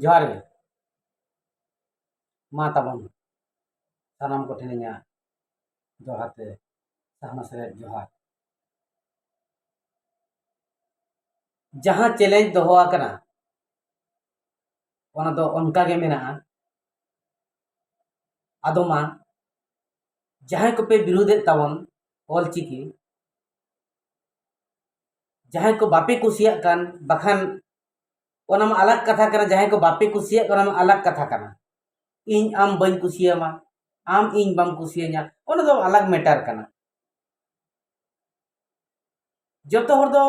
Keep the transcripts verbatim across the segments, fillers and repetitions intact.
ᱡᱚᱦᱟᱨ ᱜᱮ᱾ ᱢᱟ ᱛᱟᱵᱚᱱ ᱥᱟᱱᱟᱢ ᱠᱚᱴᱷᱮᱱ ᱤᱧᱟᱹᱜ ᱫᱚᱦᱲᱟ ᱛᱮ ᱥᱟᱦᱱᱟ ᱥᱮᱞᱮᱫ ᱡᱚᱦᱟᱨ᱾ ᱡᱟᱦᱟᱸ ᱪᱮᱞᱮᱧᱡᱽ ᱫᱚᱦᱚ ᱟᱠᱟᱱᱟ, ᱚᱱᱟ ᱫᱚ ᱚᱱᱠᱟ ᱜᱮ ᱢᱮᱱᱟᱜᱼᱟ᱾ ᱟᱫᱚ ᱢᱟ, ᱡᱟᱦᱟᱸᱭ ᱠᱚᱯᱮ ᱵᱤᱨᱳᱫᱮᱫ ᱛᱟᱵᱚᱱ ᱚᱞᱪᱤᱠᱤ, ᱡᱟᱦᱟᱸᱭ ᱠᱚ ᱵᱟᱯᱮ ᱠᱩᱥᱤᱭᱟᱜ ᱠᱟᱱ, ᱵᱟᱠᱷᱟᱱ ᱚᱱᱟ ᱢᱟ ᱟᱞᱟᱜᱽ ᱠᱟᱛᱷᱟ ᱠᱟᱱᱟ, ᱡᱟᱦᱟᱸᱭ ᱠᱚ ᱵᱟᱯᱮ ᱠᱩᱥᱤᱭᱟᱜ ᱠᱟᱱᱟ, ᱚᱱᱟ ᱢᱟ ᱟᱞᱟᱜᱽ ᱠᱟᱛᱷᱟ ᱠᱟᱱᱟ᱾ ᱤᱧ ᱟᱢ ᱵᱟᱹᱧ ᱠᱩᱥᱤᱭᱟᱢᱟ, ᱟᱢ ᱤᱧ ᱵᱟᱢ ᱠᱩᱥᱤᱭᱟᱹᱧᱟ, ᱚᱱᱟ ᱫᱚ ᱟᱞᱟᱜᱽ ᱢᱮᱴᱟᱨ ᱠᱟᱱᱟ᱾ ᱡᱚᱛᱚ ᱦᱚᱲ ᱫᱚ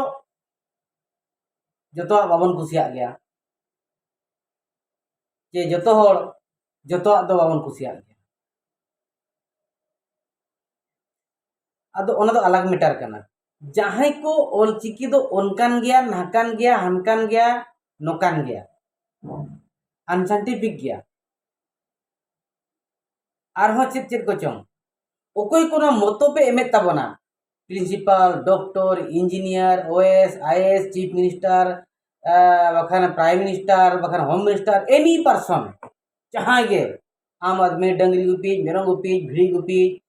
ᱡᱚᱛᱚᱣᱟᱜ ᱵᱟᱵᱚᱱ ᱠᱩᱥᱤᱭᱟᱜ ᱜᱮᱭᱟ, ᱡᱮ ᱡᱚᱛᱚ ᱦᱚᱲ ᱡᱚᱛᱚᱣᱟᱜ ᱫᱚ ᱵᱟᱵᱚᱱ ᱠᱩᱥᱤᱭᱟᱜ ᱜᱮᱭᱟ᱾ ᱟᱫᱚ ᱚᱱᱟ ᱫᱚ ᱟᱞᱟᱜᱽ ᱢᱮᱴᱟᱨ ᱠᱟᱱᱟ᱾ ᱡᱟᱦᱟᱸᱭ ᱠᱚ ᱚᱞᱪᱤᱠᱤ ᱫᱚ ᱚᱱᱠᱟᱱ ᱜᱮᱭᱟ, ᱱᱷᱟᱠᱟᱱ ᱜᱮᱭᱟ, ᱦᱟᱱᱠᱟᱱ ᱜᱮᱭᱟ, ᱱᱚᱠᱟᱱ ᱜᱮᱭᱟ, ᱟᱱᱥᱟᱭᱮᱱᱴᱤᱯᱷᱤᱠ ᱜᱮᱭᱟ, ᱟᱨᱦᱚᱸ ᱪᱮᱫ ᱪᱮᱫ ᱠᱚᱪᱚᱝ, ᱚᱠᱚᱭ ᱠᱚ ᱱᱚᱣᱟ ᱢᱚᱛᱚ ᱯᱮ ᱮᱢᱮᱫ ᱛᱟᱵᱚᱱᱟ, principal, doctor, engineer, Oasis, IAS, chip minister, ᱵᱟᱠᱷᱟᱱ ᱯᱨᱟᱭᱤᱢ ᱢᱤᱱᱤᱥᱴᱟᱨ, ᱵᱟᱠᱷᱟᱱ ᱦᱳᱢ ᱢᱤᱱᱤᱥᱴᱟᱨ, ᱮᱱᱤ ᱯᱟᱨᱥᱚᱱ, ᱡᱟᱦᱟᱸᱭ ᱜᱮ, ᱟᱢ ᱟᱫᱢᱤ, ᱰᱟᱹᱝᱨᱤ ᱜᱩᱯᱤᱡ, ᱢᱮᱨᱚᱢ ᱜᱩᱯᱤᱡ, ᱵᱷᱤᱲᱤ ᱜᱩᱯᱤᱡ,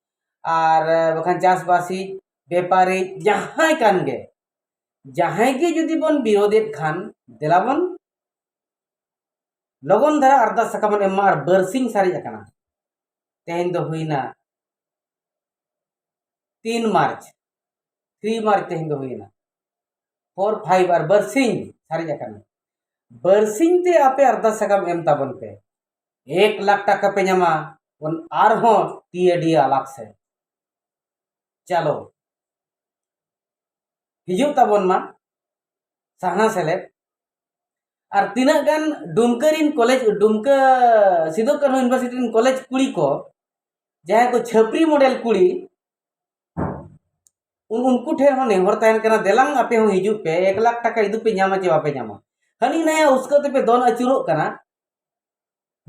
ᱟᱨ ᱵᱟᱠᱷᱟᱱ ᱪᱟᱥᱵᱟᱥᱤᱡ, ᱵᱮᱯᱟᱨᱤᱡ, ᱡᱟᱦᱟᱸᱭ ᱠᱟᱱ ᱜᱮ, ᱡᱟᱦᱟᱸᱭ ᱜᱮ ᱡᱩᱫᱤ ᱵᱚᱱ ᱵᱤᱨᱳᱫᱮᱫ ᱠᱷᱟᱱ, ᱫᱮᱞᱟ ᱵᱚᱱ ᱞᱚᱜᱚᱱ ᱫᱷᱟᱨᱟ ᱟᱨᱫᱟᱥ ᱥᱟᱠᱟᱢ ᱵᱚᱱ ᱮᱢ ᱢᱟ᱾ ᱟᱨ ᱵᱟᱨᱥᱤᱧ ᱥᱟᱨᱮᱡ ᱟᱠᱟᱱᱟ, ᱛᱮᱦᱮᱧ ᱫᱚ ᱦᱩᱭᱱᱟ ᱛᱤᱱ ᱢᱟᱨᱪ, ᱛᱷᱨᱤ ᱢᱟᱨᱪ ᱛᱮᱦᱮᱧ ᱫᱚ ᱦᱩᱭᱱᱟ, ᱯᱷᱳᱨ ᱯᱷᱟᱭᱤᱵᱷ, ᱟᱨ ᱵᱟᱨᱥᱤᱧ ᱥᱟᱨᱮᱡ ᱟᱠᱟᱱᱟ᱾ ᱵᱟᱨᱥᱤᱧ ᱛᱮ ᱟᱯᱮ ᱟᱨᱫᱟᱥ ᱥᱟᱠᱟᱢ ᱮᱢ ᱛᱟᱵᱚᱱ ᱯᱮ, ᱮᱠ ᱞᱟᱠᱷ ᱴᱟᱠᱟ ᱯᱮ ᱧᱟᱢᱟ, ᱚᱱ-, ᱟᱨᱦᱚᱸ ᱴᱤ ᱮ ᱰᱤ ᱟᱞᱟᱜᱽ ᱥᱮ᱾ ᱪᱟᱞᱳ, ᱦᱤᱡᱩᱜ ᱛᱟᱵᱚᱱ ᱢᱟ ᱥᱟᱦᱱᱟ ᱥᱮᱞᱮᱫ᱾ ᱟᱨ ᱛᱤᱱᱟᱹᱜ ᱜᱟᱱ ᱰᱩᱢᱠᱟᱹ ᱨᱤᱱ ᱠᱚᱞᱮᱡᱽ, ᱰᱩᱢᱠᱟᱹ ᱥᱤᱫᱩ ᱠᱟᱹᱱᱦᱩ ᱤᱭᱩᱱᱤᱵᱷᱟᱨᱥᱤᱴᱤ ᱨᱤᱱ ᱠᱚᱞᱮᱡᱽ ᱠᱩᱲᱤ ᱠᱚ, ᱡᱟᱦᱟᱸᱭ ᱠᱚ ᱪᱷᱟᱹᱯᱨᱤ ᱢᱚᱰᱮᱞ ᱠᱩᱲᱤ, ᱩᱱ-, ᱩᱱᱠᱩ ᱴᱷᱮᱱ ᱦᱚᱸ ᱱᱮᱦᱚᱨ ᱛᱟᱦᱮᱱ ᱠᱟᱱᱟ, ᱫᱮᱞᱟᱝ ᱟᱯᱮ ᱦᱚᱸ ᱦᱤᱡᱩᱜ ᱯᱮ, ᱮᱠ ᱞᱟᱠᱷ ᱴᱟᱠᱟ ᱤᱫᱩ ᱯᱮ ᱧᱟᱢᱟ ᱪᱮ ᱵᱟᱯᱮ ᱧᱟᱢᱟ? ᱦᱟᱹᱱᱤ ᱱᱟᱭᱟ ᱩᱥᱠᱟᱹᱣ ᱛᱮᱯᱮ ᱫᱚᱱ ᱟᱹᱪᱩᱨᱚᱜ ᱠᱟᱱᱟ,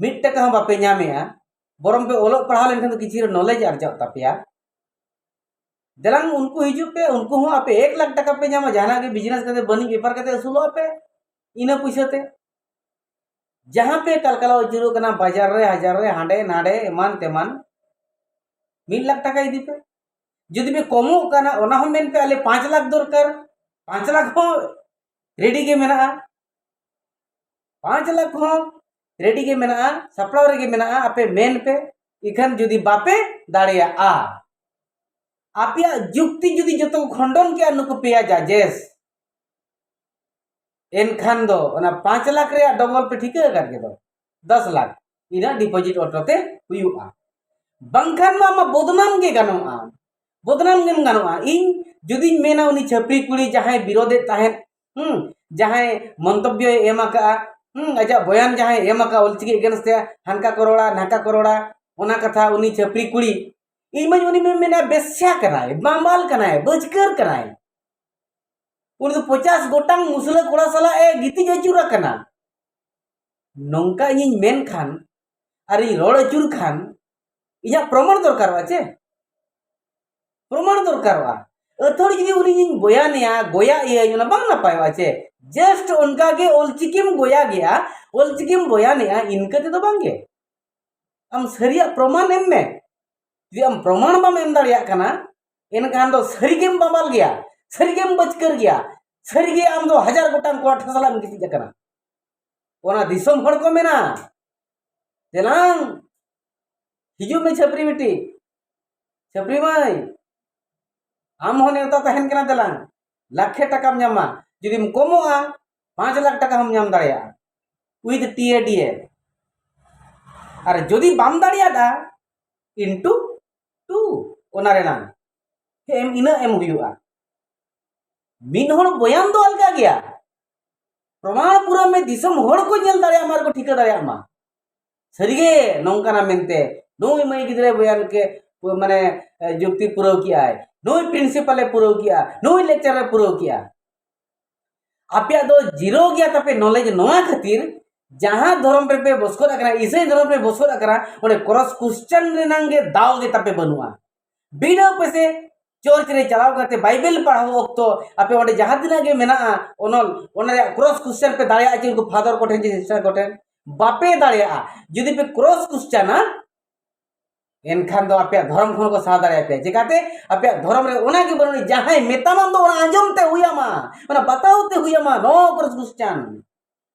ᱢᱤᱫ ᱴᱟᱠᱟ ᱦᱚᱸ ᱵᱟᱯᱮ ᱧᱟᱢᱮᱜᱼᱟ᱾ ᱵᱚᱨᱚᱝ ᱯᱮ ᱚᱞᱚᱜ ᱯᱟᱲᱦᱟᱣ ᱞᱮᱱᱠᱷᱟᱱ ᱫᱚ ᱠᱤᱪᱷᱩ ᱨᱮ ᱱᱚᱞᱮᱡᱽ ᱟᱨᱡᱟᱜ ᱛᱟᱯᱮᱭᱟ᱾ ᱫᱮᱞᱟᱝ ᱩᱱᱠᱩ ᱦᱤᱡᱩᱜ ᱯᱮ, ᱩᱱᱠᱩ ᱦᱚᱸ ᱟᱯᱮ ᱮᱠ ᱞᱟᱠᱷ ᱴᱟᱠᱟ ᱯᱮ ᱧᱟᱢᱟ, ᱡᱟᱦᱟᱱᱟᱜ ᱜᱮ ᱵᱤᱡᱽᱱᱮᱥ ᱠᱟᱛᱮ, ᱵᱟᱹᱱᱤᱡ ᱵᱮᱯᱟᱨ ᱠᱟᱛᱮ ᱟᱹᱥᱩᱞᱚᱜ ᱟᱯᱮ ᱤᱱᱟᱹ ᱯᱩᱭᱥᱟᱹ ᱛᱮ᱾ ᱡᱟᱦᱟᱸ ᱯᱮ ᱠᱟᱞᱠᱟᱞᱟᱣ ᱟᱹᱪᱩᱨᱚᱜ ᱠᱟᱱᱟ, ᱵᱟᱡᱟᱨ ᱨᱮ, ᱦᱟᱡᱟᱨ ᱨᱮ, ᱦᱟᱸᱰᱮ ᱱᱟᱰᱮ, ᱮᱢᱟᱱ ᱛᱮᱢᱟᱱ, ᱢᱤᱫ ᱞᱟᱠᱷ ᱴᱟᱠᱟ ᱤᱫᱤ ᱯᱮ᱾ ᱡᱩᱫᱤ ᱯᱮ ᱠᱚᱢᱚᱜ ᱠᱟᱱᱟ, ᱚᱱᱟ ᱦᱚᱸ ᱢᱮᱱ ᱯᱮ, "ᱟᱞᱮ ᱯᱟᱸᱪ ᱞᱟᱠᱷ ᱫᱚᱨᱠᱟᱨ", ᱯᱟᱸᱪ ᱞᱟᱠᱷ ᱦᱚᱸ ᱨᱮᱰᱤ ᱜᱮ ᱢᱮᱱᱟᱜᱼᱟ, ᱯᱟᱸᱪ ᱞᱟᱠᱷ ᱦᱚᱸ ᱨᱮᱰᱤ ᱜᱮ ᱢᱮᱱᱟᱜᱼᱟ, ᱥᱟᱯᱲᱟᱣ ᱨᱮᱜᱮ ᱢᱮᱱᱟᱜᱼᱟ, ᱟᱯᱮ ᱢᱮᱱ ᱯᱮ᱾ ᱤᱠᱷᱟᱹᱱ ᱡᱩᱫᱤ ᱵᱟᱯᱮ ᱫᱟᱲᱮᱭᱟᱜᱼᱟ, ᱟᱯᱮᱭᱟᱜ ᱡᱩᱠᱛᱤ ᱡᱩᱫᱤ ᱡᱚᱛᱚ ᱠᱚ ᱠᱷᱚᱸᱰᱚᱱ ᱠᱮᱜᱼᱟ ᱱᱩᱠᱩ ᱯᱮᱭᱟ ᱡᱟᱡᱮᱥ, ᱮᱱᱠᱷᱟᱱ ᱫᱚ ᱚᱱᱟ ᱯᱟᱸᱪ ᱞᱟᱠᱷ ᱨᱮᱭᱟᱜ ᱰᱚᱵᱚᱞ ᱯᱮ ᱴᱷᱤᱠᱟᱹ ᱟᱠᱟᱫ ᱜᱮᱫᱚ, ᱫᱚᱥ ᱞᱟᱠᱷ ᱤᱱᱟᱹᱜ ᱰᱤᱯᱚᱡᱤᱴ ᱚᱴᱳ ᱛᱮ ᱦᱩᱭᱩᱜᱼᱟ᱾ ᱵᱟᱝᱠᱷᱟᱱ ᱢᱟ ᱟᱢᱟᱜ ᱵᱚᱫᱱᱟᱢ ᱜᱮ ᱜᱟᱱᱚᱜᱼᱟ, ᱵᱚᱫᱱᱟᱢ ᱜᱮᱢ ᱜᱟᱱᱚᱜᱼᱟ᱾ ᱤᱧ ᱡᱩᱫᱤᱧ ᱢᱮᱱᱟ, ᱩᱱᱤ ᱪᱷᱟᱹᱯᱨᱤ ᱠᱩᱲᱤ ᱡᱟᱦᱟᱸᱭ ᱵᱤᱨᱳᱫᱮᱫ ᱛᱟᱦᱮᱸᱫ, ᱦᱩᱸ, ᱡᱟᱦᱟᱸᱭ ᱢᱚᱱᱛᱚᱵᱵᱚᱭ ᱮᱢ ᱟᱠᱟᱫᱼᱟ, ᱦᱩᱸ, ᱟᱡᱟᱜ ᱵᱚᱭᱟᱱ ᱡᱟᱦᱟᱸᱭ ᱮᱢ ᱟᱠᱟᱫᱼᱟ ᱚᱞᱪᱤᱠᱤ ᱮᱜᱮᱱᱥᱴ ᱛᱮ, ᱦᱟᱱᱠᱟ ᱠᱚ ᱨᱚᱲᱟ, ᱱᱟᱝᱠᱟ ᱠᱚ ᱨᱚᱲᱟ, ᱚᱱᱟ ᱠᱟᱛᱷᱟ ᱩᱱᱤ ᱪᱷᱟᱹᱯᱨᱤ ᱠᱩᱲᱤ, ᱤᱧ ᱢᱟᱧ ᱩᱱᱤ ᱢᱮᱱᱟ ᱵᱮᱥᱭᱟ ᱠᱟᱱᱟᱭ, ᱵᱟᱢᱟᱞ ᱠᱟᱱᱟᱭ, ᱵᱟᱹᱪᱠᱟᱹᱨ ᱠᱟᱱᱟᱭ᱾ ᱩᱱᱤ ᱫᱚ ᱯᱚᱪᱟᱥ ᱜᱚᱴᱟᱝ ᱢᱩᱥᱞᱟᱹ ᱠᱚᱲᱟ ᱥᱟᱞᱟᱜ ᱮ ᱜᱤᱛᱤᱡ ᱟᱹᱪᱩᱨ ᱟᱠᱟᱱᱟ᱾ ᱱᱚᱝᱠᱟ ᱤᱧᱤᱧ ᱢᱮᱱ ᱠᱷᱟᱱ ᱟᱨ ᱤᱧ ᱨᱚᱲ ᱟᱹᱪᱩᱨ ᱠᱷᱟᱱ, ᱤᱧᱟᱹᱜ ᱯᱨᱚᱢᱟᱬ ᱫᱚᱨᱠᱟᱨᱚᱜᱼᱟ ᱪᱮ? ᱯᱨᱚᱢᱟᱬ ᱫᱚᱨᱠᱟᱨᱚᱜᱼᱟ᱾ ᱟᱹᱛᱷᱟᱹᱲᱤ ᱡᱩᱫᱤ ᱩᱱᱤ ᱤᱧ ᱵᱚᱭᱟᱱᱮᱭᱟ, ᱜᱚᱭᱟ ᱤᱭᱟᱹᱧ, ᱚᱱᱟ ᱵᱟᱝ ᱱᱟᱯᱟᱭᱚᱜᱼᱟ ᱪᱮ? ᱡᱟᱥᱴ ᱚᱱᱠᱟ ᱜᱮ ᱚᱞᱪᱤᱠᱤᱢ ᱜᱚᱭᱟ ᱜᱮᱭᱟ, ᱚᱞᱪᱤᱠᱤᱢ ᱵᱚᱭᱟᱱᱮᱜᱼᱟ, ᱤᱱᱠᱟᱹ ᱛᱮᱫᱚ ᱵᱟᱝ ᱜᱮ᱾ ᱟᱢ ᱥᱟᱹᱨᱤᱭᱟᱜ ᱯᱨᱚᱢᱟᱱ ᱮᱢ ᱢᱮ᱾ ᱡᱩᱫᱤ ᱟᱢ ᱯᱨᱚᱢᱟᱱ ᱵᱟᱢ ᱮᱢ ᱫᱟᱲᱮᱭᱟᱜ ᱠᱟᱱᱟ, ᱮᱱᱠᱷᱟᱱ ᱫᱚ ᱥᱟᱹᱨᱤᱜᱮᱢ ᱵᱟᱢᱟᱞ ᱜᱮᱭᱟ, ᱥᱟᱹᱨᱤᱜᱮᱢ ᱵᱟᱹᱪᱠᱟᱹᱨ ᱜᱮᱭᱟ, ᱥᱟᱹᱨᱤᱜᱮ ᱟᱢ ᱫᱚ ᱦᱟᱡᱟᱨ ᱜᱚᱴᱟᱝ ᱠᱚᱲᱟ ᱴᱷᱮᱱ ᱥᱟᱞᱟᱜ ᱮᱢ ᱜᱤᱛᱤᱡ ᱟᱠᱟᱱᱟ᱾ ᱚᱱᱟ ᱫᱤᱥᱚᱢ ᱦᱚᱲ ᱠᱚ ᱢᱮᱱᱟ, "ᱫᱮᱞᱟᱝ, ᱦᱤᱡᱩᱜ ᱢᱮ ᱪᱷᱟᱹᱯᱨᱤ ᱵᱤᱴᱤ, ᱪᱷᱟᱹᱯᱨᱤ ᱢᱟᱹᱭ, ᱟᱢ ᱦᱚᱸ ᱱᱮᱣᱛᱟ ᱛᱟᱦᱮᱱ ᱠᱟᱱᱟ, ᱫᱮᱞᱟᱝ, ᱞᱟᱠᱷᱮ ᱴᱟᱠᱟᱢ ᱧᱟᱢᱟ, ᱡᱩᱫᱤᱢ ᱠᱚᱢᱚᱜᱼᱟ, ᱯᱟᱸᱪ ᱞᱟᱠᱷ ᱴᱟᱠᱟ ᱦᱚᱸᱢ ᱧᱟᱢ ᱫᱟᱲᱮᱭᱟᱜᱼᱟ with T A D A᱾ ᱟᱨ ᱡᱩᱫᱤ ᱵᱟᱢ ᱫᱟᱲᱮᱭᱟᱫᱟ, into two, ᱚᱱᱟ ᱨᱮᱱᱟᱝ ᱮᱢ, ᱤᱱᱟᱹᱜ ᱮᱢ ᱦᱩᱭᱩᱜᱼᱟ᱾" ᱢᱤᱫ ᱦᱚᱲ ᱵᱚᱭᱟᱱ ᱫᱚ ᱟᱞᱜᱟ ᱜᱮᱭᱟ, ᱯᱨᱚᱢᱟᱬ ᱯᱩᱨᱟᱹᱣ ᱢᱮ, ᱫᱤᱥᱚᱢ ᱦᱚᱲ ᱠᱚ ᱧᱮᱞ ᱫᱟᱲᱮᱭᱟᱜ ᱢᱟ ᱟᱨ ᱠᱚ ᱴᱷᱤᱠᱟᱹ ᱫᱟᱲᱮᱭᱟᱜ ᱢᱟ ᱥᱟᱹᱨᱤᱜᱮ ᱱᱚᱝᱠᱟᱱᱟ ᱢᱮᱱᱛᱮ, ᱱᱩᱭ ᱢᱟᱹᱭ ᱜᱤᱫᱽᱨᱟᱹ ᱵᱚᱭᱟᱱ ᱠᱮ, ᱢᱟᱱᱮ, ᱡᱩᱠᱛᱤ ᱯᱩᱨᱟᱹᱣ ᱠᱮᱜᱼᱟᱭ, ᱱᱩᱭ ᱯᱨᱤᱱᱥᱤᱯᱟᱞᱮ ᱯᱩᱨᱟᱹᱣ ᱠᱮᱜᱼᱟ, ᱱᱩᱭ ᱞᱮᱠᱪᱟᱨᱮ ᱯᱩᱨᱟᱹᱣ ᱠᱮᱜᱼᱟ᱾ ᱟᱯᱮᱭᱟᱜ ᱫᱚ ᱡᱤᱨᱳ ᱜᱮᱭᱟ ᱛᱟᱯᱮ ᱱᱚᱞᱮᱡᱽ, ᱱᱚᱣᱟ ᱠᱷᱟᱹᱛᱤᱨ ᱡᱟᱦᱟᱸ ᱫᱷᱚᱨᱚᱢ ᱨᱮᱯᱮ ᱵᱚᱥᱠᱚᱫ ᱟᱠᱟᱱᱟ, ᱤᱥᱟᱹᱭ ᱫᱷᱚᱨᱚᱢ ᱨᱮ ᱵᱚᱥᱠᱚᱫ ᱟᱠᱟᱱᱟ, ᱚᱸᱰᱮ ᱠᱨᱚᱥ ᱠᱚᱥᱪᱟᱱ ᱨᱮᱱᱟᱝ ᱜᱮ ᱫᱟᱣ ᱜᱮ ᱛᱟᱯᱮ ᱵᱟᱹᱱᱩᱜᱼᱟ᱾ ᱵᱤᱰᱟᱹᱣ ᱯᱮᱥᱮ, ᱪᱚᱨᱪ ᱨᱮ ᱪᱟᱞᱟᱣ ᱠᱟᱛᱮ ᱵᱟᱭᱵᱮᱞ ᱯᱟᱲᱦᱟᱣ ᱚᱠᱛᱚ ᱟᱯᱮ ᱚᱸᱰᱮ ᱡᱟᱦᱟᱸ ᱛᱤᱱᱟᱹᱜ ᱜᱮ ᱢᱮᱱᱟᱜᱼᱟ ᱚᱱᱚᱞ, ᱚᱱᱟ ᱨᱮᱭᱟᱜ ᱠᱨᱚᱥ ᱠᱚᱥᱪᱟᱱ ᱯᱮ ᱫᱟᱲᱮᱭᱟᱜᱼᱟ ᱪᱮ ᱩᱱᱠᱩ ᱯᱷᱟᱫᱟᱨ ᱠᱚᱴᱷᱮᱱ ᱪᱮ ᱥᱤᱥᱴᱟᱨ ᱠᱚᱴᱷᱮᱱ? ᱵᱟᱯᱮ ᱫᱟᱲᱮᱭᱟᱜᱼᱟ᱾ ᱡᱩᱫᱤ ᱯᱮ ᱠᱨᱚᱥ ᱠᱚᱥᱪᱟᱱᱟ, ᱮᱱᱠᱷᱟᱱ ᱫᱚ ᱟᱯᱮᱭᱟᱜ ᱫᱷᱚᱨᱚᱢ ᱠᱷᱚᱱ ᱠᱚ ᱥᱟᱦᱟ ᱫᱟᱲᱮᱭᱟᱯᱮᱭᱟ᱾ ᱪᱮᱠᱟᱛᱮ? ᱟᱯᱮᱭᱟᱜ ᱫᱷᱚᱨᱚᱢ ᱨᱮ ᱚᱱᱟ ᱜᱮ ᱵᱟᱹᱱᱩᱜᱼᱟ, ᱡᱟᱦᱟᱸᱭ ᱢᱮᱛᱟᱢᱟ ᱫᱚ ᱚᱱᱟ ᱟᱸᱡᱚᱢ ᱛᱮ ᱦᱩᱭ ᱟᱢᱟ, ᱚᱱᱟ ᱵᱟᱛᱟᱣ ᱛᱮ ᱦᱩᱭ ᱟᱢᱟ, ᱱᱚ ᱠᱨᱚᱥ ᱠᱚᱥᱪᱟᱱ᱾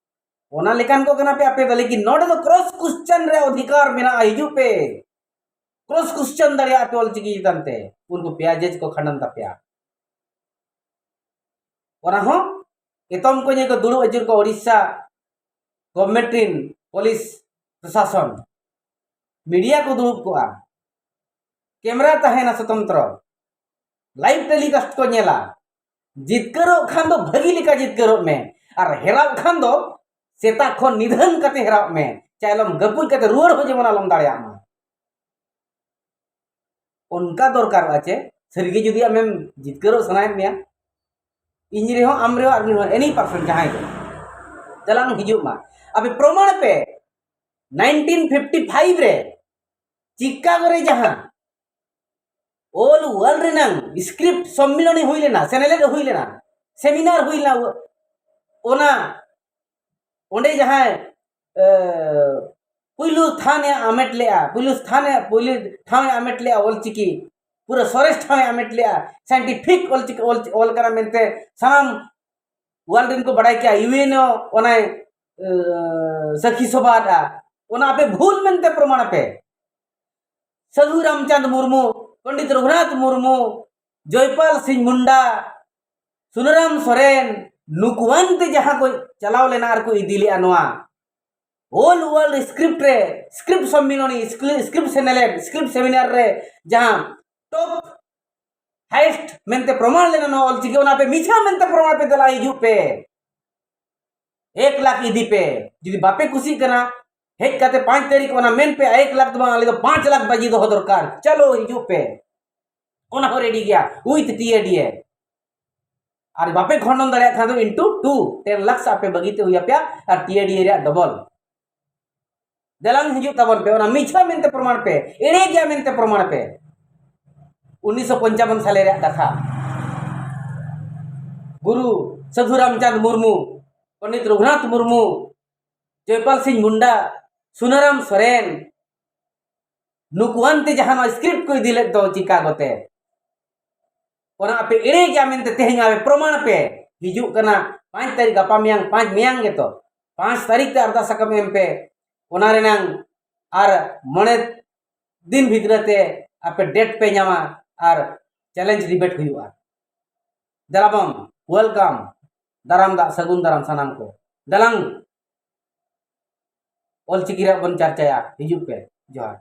ᱚᱱᱟ ᱞᱮᱠᱟᱱ ᱠᱚ ᱠᱟᱱᱟ ᱯᱮ ᱟᱯᱮ ᱫᱚ, ᱞᱮᱠᱤᱱ ᱱᱚᱰᱮ ᱫᱚ ᱠᱨᱚᱥ ᱠᱚᱥᱪᱟᱱ ᱨᱮ ᱚᱫᱷᱤᱠᱟᱨ ᱢᱮᱱᱟᱜᱼᱟ, ᱦᱤᱡᱩᱜ ᱯᱮ, ᱠᱨᱚᱥ ᱠᱚᱥᱪᱟᱱ ᱫᱟᱲᱮᱭᱟᱜᱼᱟ ᱯᱮ ᱚᱞᱪᱤᱠᱤ ᱪᱮᱛᱟᱱ ᱛᱮ, ᱩᱱᱠᱩ ᱯᱮᱭᱟ ᱡᱟᱡᱽ ᱠᱚ ᱠᱷᱟᱸᱰᱟᱱ ᱛᱟᱯᱮᱭᱟ᱾ ᱚᱱᱟ ᱦᱚᱸ ᱮᱛᱚᱢ ᱠᱚ ᱧᱮᱞ ᱠᱚ ᱫᱩᱲᱩᱵ ᱟᱹᱪᱩᱨ ᱠᱚ ᱳᱰᱤᱥᱟ ᱜᱚᱵᱷᱢᱮᱱᱴ ᱨᱤᱱ ᱯᱩᱞᱤᱥ ᱯᱨᱚᱥᱟᱥᱚᱱ, ᱢᱤᱰᱤᱭᱟ ᱠᱚ ᱫᱩᱲᱩᱵ ᱠᱚᱜᱼᱟ, ᱠᱮᱢᱮᱨᱟ ᱛᱟᱦᱮᱱᱟ ᱥᱚᱛᱚᱱᱛᱨᱚ, ᱞᱟᱭᱤᱵᱷ ᱴᱮᱞᱤᱠᱟᱥᱴ ᱠᱚ ᱧᱮᱞᱟ᱾ ᱡᱤᱛᱠᱟᱹᱨᱚᱜ ᱠᱷᱟᱱ ᱫᱚ ᱵᱷᱟᱹᱜᱤ ᱞᱮᱠᱟ ᱡᱤᱛᱠᱟᱹᱨᱚᱜ ᱢᱮ, ᱟᱨ ᱦᱮᱨᱟᱜ ᱠᱷᱟᱱ ᱫᱚ ᱥᱮᱛᱟᱜ ᱠᱷᱚᱱ ᱱᱤᱫᱷᱟᱹᱱ ᱠᱟᱛᱮ ᱦᱮᱨᱟᱜ ᱢᱮ, ᱪᱟᱭᱞᱚᱢ ᱜᱟᱹᱯᱩᱡ ᱠᱟᱛᱮ ᱨᱩᱣᱟᱹᱲ ᱦᱚᱸ ᱡᱮᱢᱚᱱ ᱟᱞᱚᱢ ᱫᱟᱲᱮᱭᱟᱜ ᱢᱟ᱾ ᱚᱱᱠᱟ ᱫᱚᱨᱠᱟᱨᱚᱜᱼᱟ ᱪᱮ ᱥᱟᱹᱨᱤᱜᱮ ᱡᱩᱫᱤ ᱟᱢᱮᱢ ᱡᱤᱛᱠᱟᱹᱨᱚᱜ ᱥᱟᱱᱟᱭᱮᱫ ᱢᱮᱭᱟ, ᱤᱧ ᱨᱮᱦᱚᱸ, ᱟᱢ ᱨᱮᱦᱚᱸ, ᱟᱨ ᱢᱤᱫ ᱦᱚᱲ, ᱮᱱᱤ ᱯᱟᱨᱥᱚᱱ ᱡᱟᱦᱟᱸᱭ ᱜᱮ, ᱫᱮᱞᱟᱝ ᱦᱤᱡᱩᱜ ᱢᱟ᱾ ᱟᱯᱮ ᱯᱨᱚᱢᱟᱬ ᱯᱮ, ᱱᱟᱭᱤᱱᱴᱤᱱ ᱯᱷᱤᱯᱴᱤ ᱯᱷᱟᱭᱤᱵᱷ ᱨᱮ ᱪᱤᱠᱟᱜᱳ ᱨᱮ ᱡᱟᱦᱟᱸ ᱚᱞ ᱣᱟᱨᱞᱰ ᱨᱮᱱᱟᱝ ᱥᱠᱨᱤᱯᱴ ᱥᱚᱢᱢᱤᱞᱚᱱᱤ ᱦᱩᱭ ᱞᱮᱱᱟ, ᱥᱮᱱᱮᱞᱮᱫ ᱦᱩᱭ ᱞᱮᱱᱟ, ᱥᱮᱢᱤᱱᱟᱨ ᱦᱩᱭ ᱞᱮᱱᱟ, ᱚᱱᱟ ᱚᱸᱰᱮ ᱡᱟᱦᱟᱸᱭ, ᱮ, ᱯᱩᱭᱞᱩ ᱛᱷᱟᱱ ᱮ ᱟᱢᱮᱴ ᱞᱮᱜᱼᱟ, ᱯᱩᱭᱞᱩ ᱛᱷᱟᱱ ᱮ, ᱯᱩᱭᱞᱩ ᱴᱷᱟᱶ ᱮ ᱟᱢᱮᱴ ᱞᱮᱜᱼᱟ ᱚᱞᱪᱤᱠᱤ, ᱯᱩᱨᱟᱹ ᱥᱚᱨᱮᱥ ᱴᱷᱟᱶ ᱮ ᱟᱢᱮᱴ ᱞᱮᱜᱼᱟ, ᱥᱟᱭᱮᱱᱴᱤᱯᱷᱤᱠ ᱚᱞᱪᱤᱠᱤ ᱚᱞ, ᱚᱞ ᱠᱟᱱᱟ ᱢᱮᱱᱛᱮ ᱥᱟᱱᱟᱢ ᱣᱟᱨᱞᱰ ᱨᱮᱱ ᱠᱚ ᱵᱟᱲᱟᱭ ᱠᱮᱜᱼᱟ, ᱤᱭᱩ ᱮᱱ ᱳ ᱚᱱᱟᱭ, ᱮ, ᱥᱟᱹᱠᱷᱤ ᱥᱚᱵᱷᱟ ᱟᱫᱼᱟ᱾ ᱚᱱᱟ ᱟᱯᱮ ᱵᱷᱩᱞ ᱢᱮᱱᱛᱮ ᱯᱨᱚᱢᱟᱬ ᱟᱯᱮ᱾ ᱥᱟᱹᱫᱷᱩ ᱨᱟᱢᱪᱟᱸᱫᱽ ᱢᱩᱨᱢᱩ, ᱯᱚᱱᱰᱤᱛ ᱨᱚᱜᱷᱩᱱᱟᱛᱷ ᱢᱩᱨᱢᱩ, ᱡᱚᱭᱯᱟᱞ ᱥᱤᱝ ᱢᱩᱱᱰᱟ, ᱥᱩᱱᱟᱨᱟᱢ ᱥᱚᱨᱮᱱ, ᱱᱩᱠᱩᱣᱟᱱ ᱛᱮ ᱡᱟᱦᱟᱸ ᱠᱚ ᱪᱟᱞᱟᱣ ᱞᱮᱱᱟ ᱟᱨ ᱠᱚ ᱤᱫᱤ ᱞᱮᱜᱼᱟ ᱱᱚᱣᱟ ᱦᱳᱞ ᱣᱟᱨᱞᱰ ᱥᱠᱨᱤᱯᱴ ᱨᱮ, ᱥᱠᱨᱤᱯᱴ ᱥᱚᱢᱢᱤᱞᱚᱱᱤ, ᱥᱠᱨᱤ-, ᱥᱠᱨᱤᱯᱴ ᱥᱮᱱᱮᱞᱮᱫ, ᱥᱠᱨᱤᱯᱴ ᱥᱮᱢᱤᱱᱟᱨ ᱨᱮ ᱡᱟᱦᱟᱸ ᱴᱚᱯ ᱦᱟᱭᱮᱥᱴ ᱢᱮᱱᱛᱮ ᱯᱨᱚᱢᱟᱬ ᱞᱮᱱᱟ ᱱᱚᱣᱟ ᱚᱞᱪᱤᱠᱤ, ᱚᱱᱟ ᱯᱮ ᱢᱤᱪᱷᱟ ᱢᱮᱱᱛᱮ ᱯᱨᱚᱢᱟᱬ ᱯᱮ, ᱫᱮᱞᱟ ᱦᱤᱡᱩᱜ ᱯᱮ, ᱮᱠ ᱞᱟᱠᱷ ᱤᱫᱤ ᱯᱮ᱾ ᱡᱩᱫᱤ ᱵᱟᱯᱮ ᱠᱩᱥᱤᱜ ᱠᱟᱱᱟ, ᱦᱮᱡ ᱠᱟᱛᱮ ᱯᱟᱸᱪ ᱛᱟᱹᱨᱤᱠᱷ ᱚᱱᱟ ᱢᱮᱱ ᱯᱮ, ᱮᱠ ᱞᱟᱠᱷ ᱫᱚ ᱵᱟᱝ, ᱟᱞᱮ ᱫᱚ ᱯᱟᱸᱪ ᱞᱟᱠᱷ ᱵᱟᱡᱤ ᱫᱚᱦᱚ ᱫᱚᱨᱠᱟᱨ, ᱪᱚᱞᱚ ᱦᱤᱡᱩᱜ ᱯᱮ, ᱚᱱᱟ ᱦᱚᱸ ᱨᱮᱰᱤ ᱜᱮᱭᱟ with ᱴᱤ ᱮ ᱰᱤ ᱮ᱾ ᱟᱨ ᱵᱟᱯᱮ ᱠᱷᱚᱸᱰᱚᱱ ᱫᱟᱲᱮᱭᱟᱜ ᱠᱷᱟᱱ ᱫᱚ into two, ten lakhs ᱟᱯᱮ ᱵᱟᱹᱜᱤ ᱛᱮ ᱦᱩᱭ ᱟᱯᱮᱭᱟ, ᱟᱨ ᱴᱤ ᱮ ᱰᱤ ᱮ ᱨᱮᱭᱟᱜ ᱰᱚᱵᱚᱞ᱾ ᱫᱮᱞᱟᱝ ᱦᱤᱡᱩᱜ ᱛᱟᱵᱚᱱ ᱯᱮ, ᱚᱱᱟ ᱢᱤᱪᱷᱟ ᱢᱮᱱᱛᱮ ᱯᱨᱚᱢᱟᱬ ᱯᱮ, ᱮᱲᱮ ᱜᱮᱭᱟ ᱢᱮᱱᱛᱮ ᱯᱨᱚᱢᱟᱬ ᱯᱮ᱾ ᱩᱱᱤᱥᱥᱚ ᱯᱚᱧᱪᱟᱵᱚᱱ ᱥᱟᱞᱮ ᱨᱮᱭᱟᱜ ᱠᱟᱛᱷᱟ, ᱜᱩᱨᱩ ᱥᱟᱹᱫᱷᱩ ᱨᱟᱢᱪᱟᱸᱫᱽ ᱢᱩᱨᱢᱩ, ᱯᱚᱱᱰᱤᱛ ᱨᱚᱜᱷᱩᱱᱟᱛᱷ ᱢᱩᱨᱢᱩ, ᱡᱚᱭᱯᱟᱞ ᱥᱤᱝ ᱢᱩᱱᱰᱟ, ᱥᱩᱱᱟᱨᱟᱢ ᱥᱚᱨᱮᱱ, ᱱᱩᱠᱩᱣᱟᱱ ᱛᱮ ᱡᱟᱦᱟᱸ ᱱᱚᱣᱟ ᱥᱠᱨᱤᱯᱴ ᱠᱚ ᱤᱫᱤ ᱞᱮᱫ ᱫᱚ ᱪᱤᱠᱟᱜᱚ ᱛᱮ, ᱚᱱᱟ ᱟᱯᱮ ᱮᱲᱮ ᱜᱮᱭᱟ ᱢᱮᱱᱛᱮ ᱛᱮᱦᱮᱧ ᱟᱯᱮ ᱯᱨᱚᱢᱟᱬ ᱯᱮ᱾ ᱦᱤᱡᱩᱜ ᱠᱟᱱᱟ ᱯᱟᱸᱪ ᱛᱟᱹᱨᱤᱠᱷ, ᱜᱟᱯᱟ ᱢᱮᱭᱟᱝ, ᱯᱟᱸᱪ ᱢᱮᱭᱟᱝ ᱜᱮᱛᱚ, ᱯᱟᱸᱪ ᱛᱟᱹᱨᱤᱠᱷ ᱛᱮ ᱟᱨᱫᱟᱥ ᱥᱟᱠᱟᱢ ᱮᱢ ᱯᱮ᱾ ᱚᱱᱟ ᱨᱮᱱᱟᱝ ᱟᱨ ᱢᱚᱬᱮ ᱫᱤᱱ ᱵᱷᱤᱛᱨᱤ ᱛᱮ ᱟᱯᱮ ᱰᱮᱴ ᱯᱮ ᱧᱟᱢᱟ ᱟᱨ ᱪᱮᱞᱮᱧᱡᱽ ᱰᱤᱵᱮᱴ ᱦᱩᱭᱩᱜᱼᱟ᱾ ᱫᱮᱞᱟᱵᱚᱱ, ᱣᱮᱞᱠᱟᱢ, ᱫᱟᱨᱟᱢ ᱫᱟᱜ, ᱥᱟᱹᱜᱩᱱ ᱫᱟᱨᱟᱢ ᱥᱟᱱᱟᱢ ᱠᱚ᱾ ᱫᱮᱞᱟᱝ, ᱚᱞᱪᱤᱠᱤ ᱨᱮᱭᱟᱜ ᱵᱚᱱ ᱪᱟᱨᱪᱟᱭᱟ᱾ ᱦᱤᱡᱩᱜ ᱯᱮ᱾ ᱡᱚᱦᱟᱨ᱾